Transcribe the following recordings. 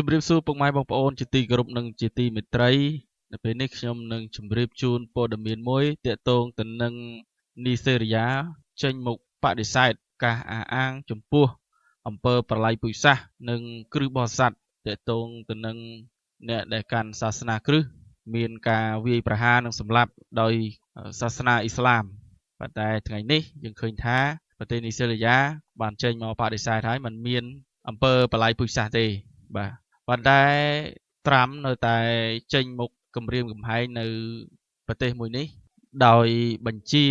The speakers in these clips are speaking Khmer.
ជម្រាបសួរពុកម៉ែបងប្អូនជាទីគោរពនិងជាទីមេត្រីនៅពេលនេះខ្ញុំនឹងជម្រាបជូនព័ត៌មានមួយទាក់ទងទៅនឹងនីសេរីយ៉ាចេញមុខបដិសេធការអះអាងចំពោះអំពើប្រល័យពូជសាសន៍និងគ្រឹះបរិស័ទទាក់ទងទៅនឹងអ្នកដែលកាន់សាសនាគ្រឹះមានការវាយប្រហារនិងសម្លាប់ដោយសាសនាអ៊ីស្លាមប៉ុន្តែថ្ងៃនេះយើងឃើញថាប្រទេសនីសេរីយ៉ាបានចេញមកបដិសេធហើយมันមានអំពើប្រល័យពូជសាសន៍ទេបាទប៉ុន្តែត្រាំនៅតែចេញមុខគម្រាមកំហែងនៅប្រទេសមួយនេះដោយបញ្ជា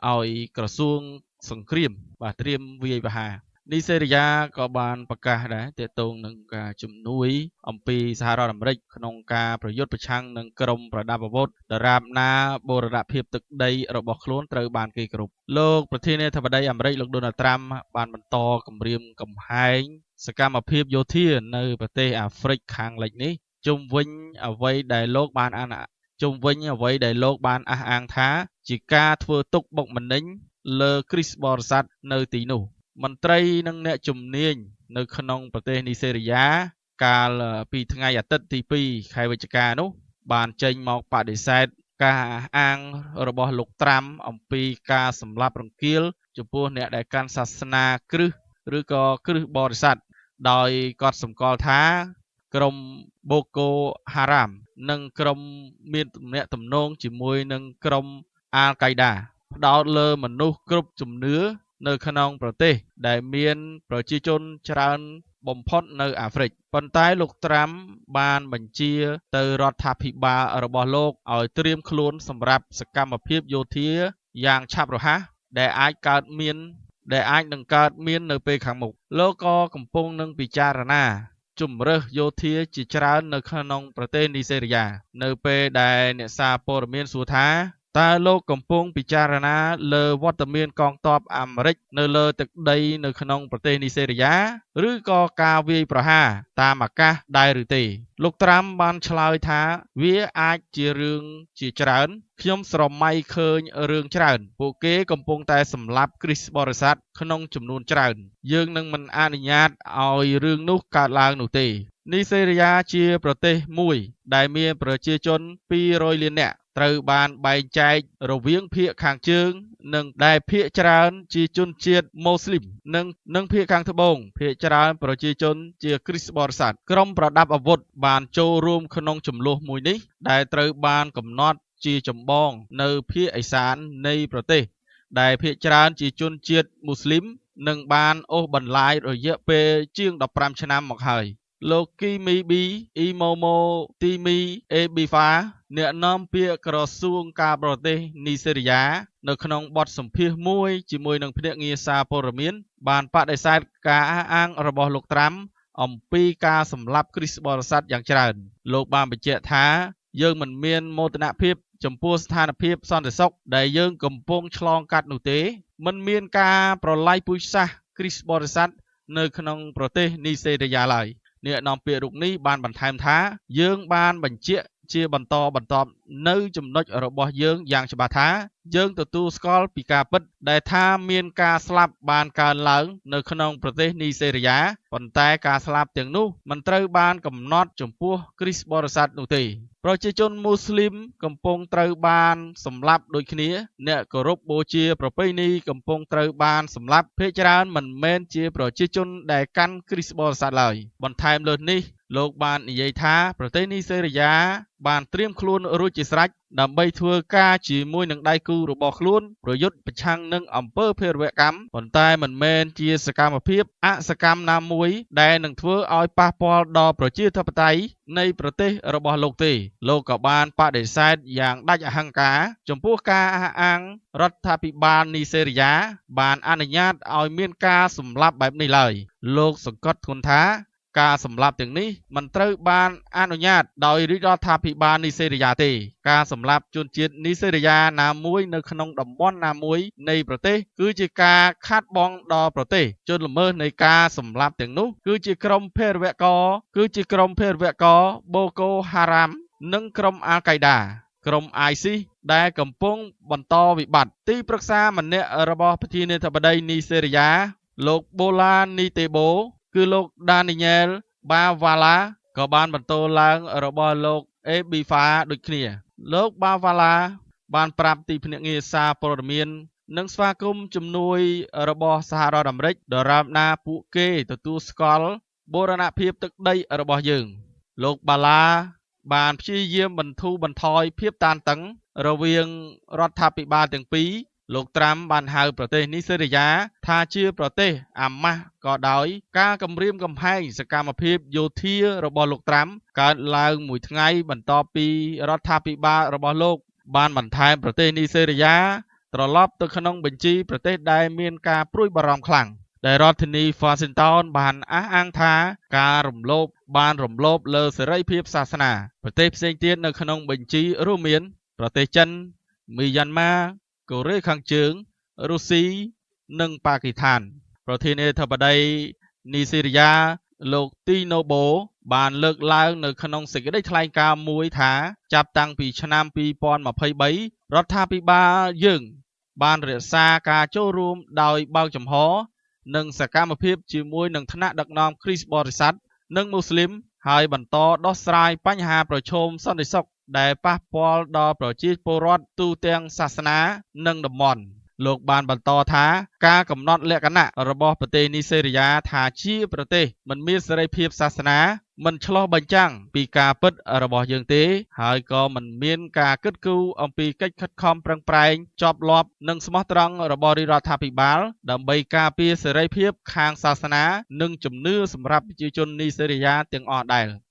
ឲ្យក្រសួងសង្គ្រាមបាទត្រៀមវាយប្រហារនីសេរីយ៉ាក៏បានប្រកាសដែរទាក់ទងនឹងការជំនួយអំពីសហរដ្ឋអាមេរិកក្នុងការប្រយុទ្ធប្រឆាំងនឹងក្រុមប្រដាប់អាវុធដរាបណាបូរណភាពទឹកដីរបស់ខ្លួនត្រូវបានគេគោរពលោកប្រធានាធិបតីអាមេរិកលោកដូណាល់ត្រាំបានបន្តគម្រាមកំហែងសកម្មភាពយោធានៅប្រទេសអាហ្វ្រិកខាងលិចនេះជុំវិញអ្វីដែលលោកបានអះអាងថាជាការធ្វើទុក្ខបុកម្នេញលើគ្រីស្ទបរិស័ទនៅទីនោះមន្ត្រីនិងអ្នកជំនាញនៅក្នុងប្រទេសនីសេរីយ៉ាកាលពីថ្ងៃអាទិត្យទី2ខែវិច្ឆិកានោះបានចេញមកបដិសេធការអះអាងរបស់លោកត្រាំអំពីការសម្លាប់រង្គាលចំពោះអ្នកដែលកាន់សាសនាគ្រឹះឬក៏គ្រឹះបរិស័ទដោយកត់សម្គាល់ថាក្រុមបូកូហារ៉ាមនិងក្រុមមានទំនាក់ទំនងជាមួយនឹងក្រុមអាល់កៃដាផ្ដោតលើមនុស្សគ្រប់ជំនឿនៅក្នុងប្រទេសដែលមានប្រជាជនច្រើនបំផុតនៅអាហ្វ្រិកប៉ុន្តែលោកត្រាំបានបញ្ជាទៅរដ្ឋាភិបាលរបស់លោកឲ្យត្រៀមខ្លួនសម្រាប់សកម្មភាពយោធាយ៉ាងឆាប់រហ័សដែលអាចកើតមានដែលអាចនឹងកើតមាននៅពេលខាងមុខលោកក៏កំពុងនឹងពិចារណាជំរើសយោធាជាច្រើននៅក្នុងប្រទេសនីសេរីយ៉ានៅពេលដែលអ្នកសារព័ត៌មានសួរថាតើលោកកំពុងពិចារណាលើវត្តមានកងទ័ពអាមេរិកនៅលើទឹកដីនៅក្នុងប្រទេសនីសេរីយ៉ាឬក៏ការវាយប្រហារតាមអាកាសដែរឬទេលោកត្រាំបានឆ្លើយថាវាអាចជារឿងជាច្រើនខ្ញុំស្រមៃឃើញរឿងច្រើនពួកគេកំពុងតែសម្លាប់គ្រីស្ទបរិស័ទក្នុងចំនួនច្រើនយើងនឹងមិនអនុញ្ញាតឲ្យរឿងនោះកើតឡើងនោះទេនីសេរីយ៉ាជាប្រទេសមួយដែលមានប្រជាជន200លាននាក់ត្រូវបានបែងចែករវាងភាគខាងជើងនិងដែលភាគច្រើនជាជនជាតិមូស្លីមនិងភាគខាងត្បូងភាគច្រើនប្រជាជនជាគ្រីស្ទបរិស័ទក្រុមប្រដាប់អាវុធបានចូលរួមក្នុងចំនួនមួយនេះដែលត្រូវបានកំណត់ជាចម្បងនៅភាគឦសាននៃប្រទេសដែលភាគច្រើនជាជនជាតិមូស្លីមនិងបានអូសបន្លាយរយៈពេលជាង15ឆ្នាំមកហើយលោកគីមីប៊ីអ៊ីម៉ូម៉ូទីមីអេប៊ីហ្វាអ្នកនាំពាក្យក្រសួងការបរទេសនីសេរីយ៉ានៅក្នុងបទសម្ភាសន៍មួយជាមួយនឹងភ្នាក់ងារសារព័ត៌មានបានបដិសេធការអះអាងរបស់លោកត្រាំអំពីការសម្លាប់គ្រីស្ទបរិស័ទយ៉ាងច្រើនលោកបានបញ្ជាក់ថាយើងមិនមានមោទនភាពចំពោះស្ថានភាពសន្តិសុខដែលយើងកំពុងឆ្លងកាត់នោះទេមិនមានការប្រល័យពូជសាសន៍គ្រីស្ទបរិស័ទនៅក្នុងប្រទេសនីសេរីយ៉ាឡើយអ្នកនាំពាក្យរូបនេះបានបន្ថែមថាយើងបានបញ្ជាក់ជាបន្តបន្ទាប់នៅចំណុចរបស់យើងយ៉ាងច្បាស់ថាយើងទទួលស្គាល់ពីការពិតដែលថាមានការស្លាប់បានកើនឡើងនៅក្នុងប្រទេសនីសេរីយ៉ាប៉ុន្តែការស្លាប់ទាំងនោះមិនត្រូវបានកំណត់ចំពោះគ្រីស្ទបរិស័ទនោះទេប្រជាជនមូស្លីមកំពុងត្រូវបានសម្លាប់ដូចគ្នាអ្នកគោរពបូជាប្រពៃណីកំពុងត្រូវបានសម្លាប់ភាគច្រើនមិនមែនជាប្រជាជនដែលកាន់គ្រីស្ទបរិស័ទឡើយបន្ថែមលើនេះលោកបាននិយាយថាប្រទេសនីសេរីយ៉ាបានត្រៀមខ្លួនរួចជាស្រេចដើម្បីធ្វើការជាមួយនឹងដៃគូរបស់ខ្លួនប្រយុទ្ធប្រឆាំងនឹងអំពើភេរវកម្មប៉ុន្តែមិនមែនជាសកម្មភាពអសកម្មណាមួយដែលនឹងធ្វើឲ្យប៉ះពាល់ដល់ប្រជាធិបតេយ្យនៃប្រទេសរបស់លោកទេលោកក៏បានបដិសេធយ៉ាងដាច់អហង្ការចំពោះការអះអាងរដ្ឋាភិបាលនីសេរីយ៉ាបានអនុញ្ញាតឲ្យមានការសម្លាប់បែបនេះឡើយលោកសង្កត់ធ្ងន់ថាការសម្លាប់ទាំងនេះមិនត្រូវបានអនុញ្ញាតដោយរាជរដ្ឋាភិបាលនីសេរីយ៉ាទេការសម្លាប់ជនជាតិនីសេរីយ៉ាណាមួយនៅក្នុងតំបន់ណាមួយនៃប្រទេសគឺជាការខាតបង់ដល់ប្រទេសជនល្មើសនៃការសម្លាប់ទាំងនោះគឺជាក្រុមភេរវករបូកូហារ៉ាមនិងក្រុមអាល់កៃដាក្រុម ISIS ដែលកំពុងបន្តវិបត្តិទីប្រឹក្សាម្នាក់របស់ប្រធានាធិបតីនីសេរីយ៉ាលោកបូឡានីតេបូគឺលោកដានីញ៉ែលបាវ៉ាឡា ក៏បានបន្ទោឡើងរបស់លោកអេប៊ីហ្វាដូចគ្នាលោកបាវ៉ាឡាបានប្រាប់ទីភ្នាក់ងារសារព័ត៌មាននិងស្វាគមន៍ជំនួយរបស់សហរដ្ឋអាមេរិកដរាបណាពួកគេទទួលស្គាល់បូរណភាពទឹកដីរបស់យើងលោកបាឡាបានព្យាយាមបន្ធូរបន្ថយភាពតានតឹងរវាងរដ្ឋាភិបាលទាំងពីរលោកត្រាំបានហៅប្រទេសនីសេរីយ៉ាថាជាប្រទេសអាម៉ាស់ក៏ដោយការគំរាមកំហែងសកម្មភាពយោធារបស់លោកត្រាំកើតឡើងមួយថ្ងៃបន្ទាប់ពីរដ្ឋាភិបាលរបស់លោកបានបន្ថែមប្រទេសនីសេរីយ៉ាត្រឡប់ទៅក្នុងបញ្ជីប្រទេសដែលមានការព្រួយបារម្ភខ្លាំងដែលរដ្ឋធានីវ៉ាស៊ីនតោនបានអះអាងថាការរំលោភបានរំលោភលើសេរីភាពសាសនាប្រទេសផ្សេងទៀតនៅក្នុងបញ្ជីរួមមានប្រទេសចិនមីយ៉ាន់ម៉ាកូរ៉េខាងជើងរុស្ស៊ីនិងប៉ាគីស្ថានប្រធានាធិបតីនីសេរីយ៉ាលោកទីណូបូបានលើកឡើងនៅក្នុងសេចក្តីថ្លែងការណ៍មួយថាចាប់តាំងពីឆ្នាំ2023រដ្ឋាភិបាលយើងបានរក្សាការចូលរួមដោយបើកចំហនិងសកម្មភាពជាមួយនឹងថ្នាក់ដឹកនាំគ្រីស្ទបរិស័ទនិងមូស្លីមហើយបន្តដោះស្រាយបញ្ហាប្រឈមសន្តិសុខដែលប៉ះពាល់ដល់ប្រជាពលរដ្ឋទូទាំងសាសនានិងតំបន់លោកបានបន្តថាការកំណត់លក្ខណៈរបស់ប្រទេសនីសេរីយ៉ាថាជាប្រទេសមិនមានសេរីភាពសាសនាមិនឆ្លុះបញ្ចាំងពីការពិតរបស់យើងទេហើយក៏មិនមានការគិតគូរអំពីកិច្ចខិតខំប្រឹងប្រែងជាប់លាប់និងស្មោះត្រង់របស់រាជរដ្ឋាភិបាលដើម្បីការពារសេរីភាពខាងសាសនានិងជំនឿសម្រាប់ប្រជាជននីសេរីយ៉ាទាំងអស់ដែរ។